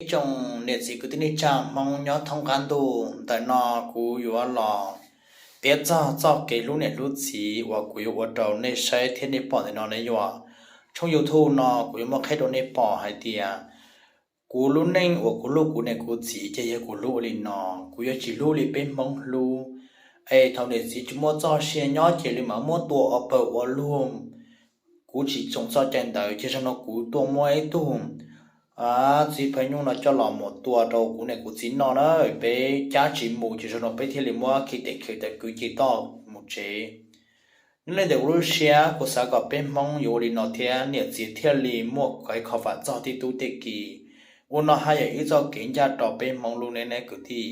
Tsoom niam txiv kwv tij neej tsa Hmoob nyob thoob qab ntuj, ntawm no kuv yuav los piav txog txoj kev hlub niam hlub txiv uas kuv yuav ua rau nej saib thiab nej pom ntawm no. Nej yuav tshooj YouTube no kuv yuav muab qhia rau nej pom hais tias kuv lub neej uas kuv hlub kuv niam kuv txiv ces yog kuv hlub ua li no. Kuv yuav tsis hlub li peb Hmoob hlub, es thaum niam txiv tsis muaj txoj sia nyob ces li mas muab tua ua pawg ua lug. Kuv tsis tsoom txoj cai ntawd ces zaum no kuv tuaj muab ib tug txiv phav nyuj no coj los mus tua rau kuv niam kuv txiv noj na. Peb cab tsis mus ces zaum no peb thiaj li muab khi tes khi taw kwv cia toj mus tsev. Nyob li ntawm kuv lub siab kuv xav kom peb Hmoob yuav ua li no thiab niam txiv thiaj li muaj kev kho fam txog tej tub tej ki. Ua no haj yam ib txoj kev ncaj rau peb Hmoob lub neej ne kwv tij.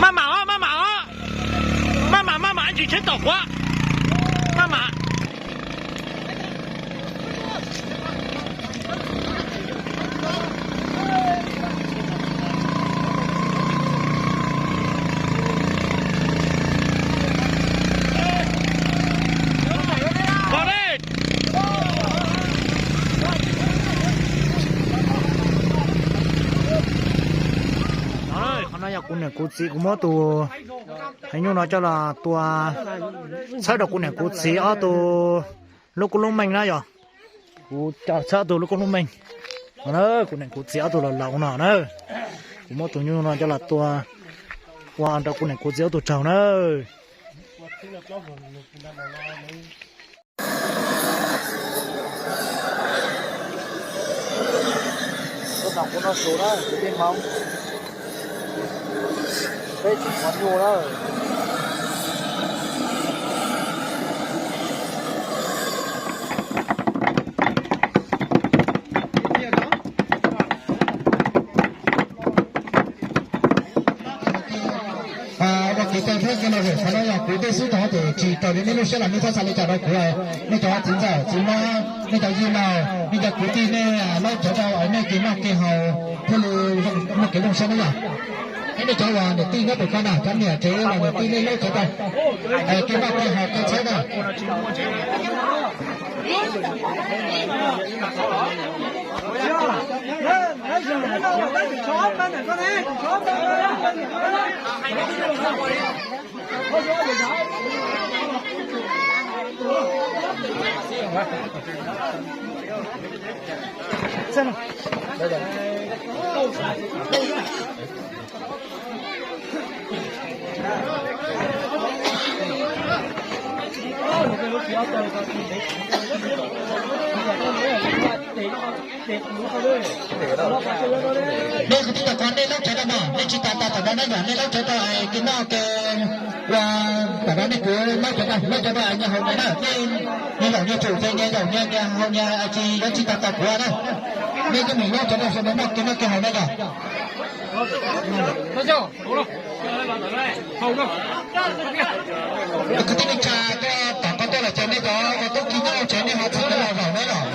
Maj mam os, maj mam os. Maj mam, maj mam, ntsis tsheb tom quav. Maj mam. Qhov no yog kuv niam kuv txiv, kuv muab tus phav nyuj no coj los tua, txhawb rau kuv niam kuv txiv ob tug lub koob lub meej na yog. Kuv txhawb ob tug lub koob lub meej no na, kuv niam kuv txiv ob tug laus laus no na. Kuv muab tus nyuj no coj los tua, ua rau kuv niam kuv txiv ob tug raug na. Tus no kuv noj su na, kuv tej hmoov, peb tsis qhov nyuj na. Ua kev cai thiab kev lom zem qhov no yog kuv tej xwb, tsis raws li nej lub siab los nej txhob xav li cas rau kuv. Nej cov txiv ntxawm txiv hlob, nej cov yij laug, nej cov kwv tij, nej laub cawv rau nej kev noj kev haus thiaj li muaj kev zoo siab na yom. Thiab nej cov uas niam tij nyob pem ko na, cov niam tsev los niam tij nej laub cawv rau kev noj kev haus kev txhawb na. Nej kwv tij neej tsa, nej laub cawv rau no, nej tsis tas tas tom no na yom, nej laub cawv rau kev noj kev ua, tom no nej kwv laub cawv rau, laub cawv rau nyias haus nyias na, nej nyias zaum nyias tsum ces nyias zaum nyias, nyias haus nyias, tsis yuav tsis tas tas kuv na. Nej cov me laub cawv rau sawv daws noj kev noj kev haus na yom. Kwv tij neej tsa, koj tom qab tuaj los ces nej cov uas tub ki nyob hauv tsev nej ho txhawb los zaum na yom.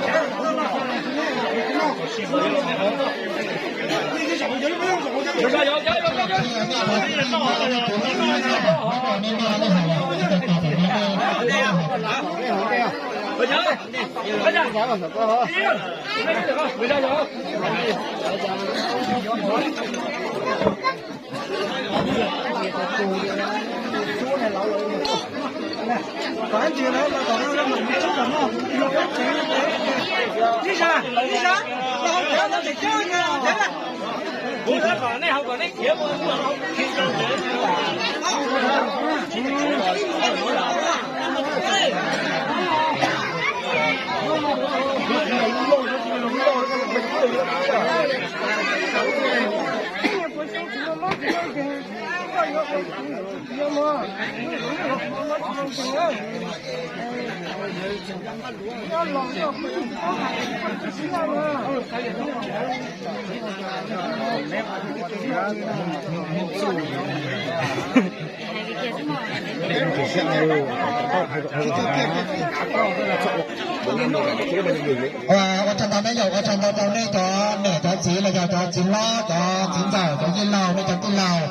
Ua tsaug ntau nej yog ua tsaug ntau rau nej cov niam cov txiv los yog cov txiv hlob cov txiv ntxawm cov yij laug nej cov tij laug,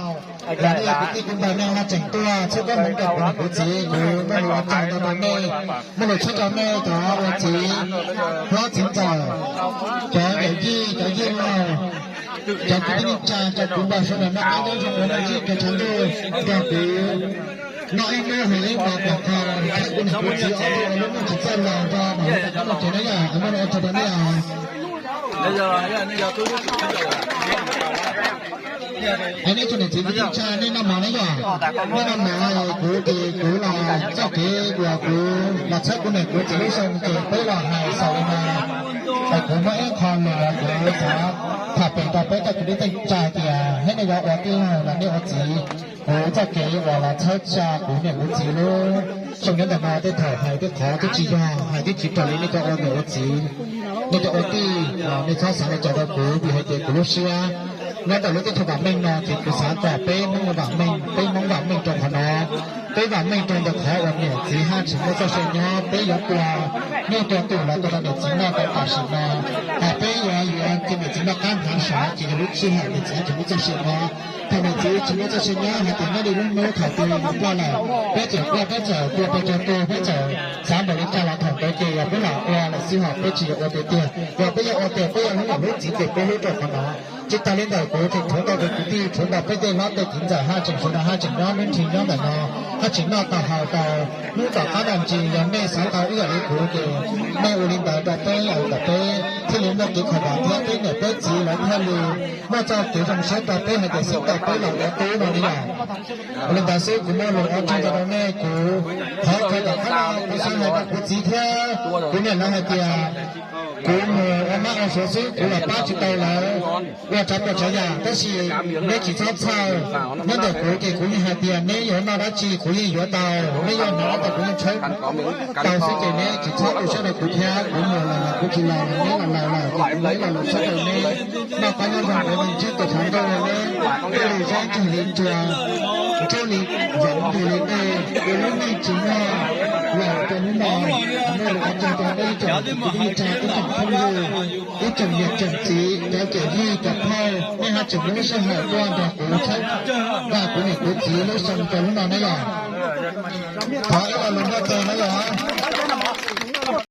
los nej yog kwv tij kwv npawg nej ho tseem tuaj txhawb koob hmoov rau kuv niam kuv txiv, kuv muaj lus ua tsaug ntau rau nej, muaj lus tshaj rau nej cov ua txiv hlob txiv ntxawm, cov yawm yij cov yij laug, cov kwv tij neej tsa cov kwv npawg sawv daws noj qab nyob zoo ua noj ib rau tshav ntuj nrog kuv noj ib hnub haus ib hmo kom kho tshawb kuv niam kuv txiv ob tug ua lub neej tsis txawj laus nrog mus rau qab mus tsev na yom, muaj lus ua tsaug rau nej os. Es nej tsoom niam txiv kwv tij neej tsa nej noj mov na yom, nej noj mov kuv ces kuv los txoj kev uas kuv los txhawb kuv niam kuv txiv lub xyoo ces peb los hais xaus li no. Es kuv muab ib qho lus kuv xav tham pem rau peb cov kwv tij neej tsa tias thiab nej yuav ua tij laug los nej ua txiv, kuv txoj kev uas los txhawb tsa kuv niam kuv txiv lub xyoo nyob ntawm no tej thaum hais tej qhov twb tsis yog, hais twb tsis raws li nej cov ua niam ua txiv, nej cov ua tij, nej txhob xav li cas rau kuv vim hais tias kuv lub siab nyob ntawm lub teb chaws vam meej no ces kuv xav kom peb Hmoob vam meej, peb Hmoob vam meej rau qhov no, peb vam meej rau ntawm qhov uas niam txiv haj tseem muaj txoj sia nyob, peb yuav tua nyuj tua twm los tua rau niam txiv noj rau tam sim no, hos peb yuav yuav cia niam txiv noj qab hnav sav ces yog lub sij hawm niam txiv tseem muaj txoj sia nyob. Thaum niam txiv tsis muaj txoj sia nyob hais tias nyob li lub hnub thaum twg nws tuaj lawm, peb tseem quaj peb txawm tua pes tsawg tua peb txawm xav npaum li cas los thaum ntawd ces yog peb los ua lawm xwb hos peb tsis yog ua tiag tiag. Yog peb yog ua tiag peb yog hlub niam hlub txiv ces peb hlub rau qhov no. Tsis tas li ntawd kuv tseem thov tau tus kwv tij, thov tau peb tej hlob tej txiv ntxawm haj tseem sawv daws haj tseem nyob lub nrig nyob ntawm no, haj tseem noj tau haus tau. Hnub tom qab no ntsis yog nej xav tau ib yam li kuv ces nej ua li ntawd rau peb, kom peb thiaj li muaj kev khaum vim thiab peb niam peb txiv lawv thiaj li muaj txoj kev zoo siab rau peb hais tias xib tau peb los ua tub no li yom. Ua li ntawd xwb kuv muaj lus ua tsaug ntau rau nej, kuv thov kom tom qab no kuv xav hais rau kuv txiv thiab kuv niam lawv hais tias kuv mus ua mab ua suav xwb kuv los pab tsis tau lawv ua tsav puas tsav yam, tab sis neb tsis txhob txhawj. Nyob ntawm kuv ces kuv yeej hais tias neb yuav noj dab tsi kuv yeej yuav tau, neb yuav hnav tas kuv yeej tshawb tau xwb ces neb tsis txhob tu siab rau kuv thiab. Kuv mus los kuv tsis los los neb los laus lawm ces kuv los los tshawb rau neb. Noj qab nyob zoo ua neej ntsib tus tshav ntuj, neb thiaj li zeeb tsuag li tsuag, ntsej li zam nti li nej, ua lub neej tsis muaj los rau hnub no. Muaj lus ua tsaug rau nej tsoom kwv tij neej tsa, ib tsoom phooj ywg, ib tsoom niam tsoom txiv, cov yawm yij cov phauj, nej haj tseem muaj lub sij hawm tuaj nrog kuv tshawb nqa kuv niam kuv txiv lub xyoo rau hnub no na yom. Thov ib lo lus noj teg na yom.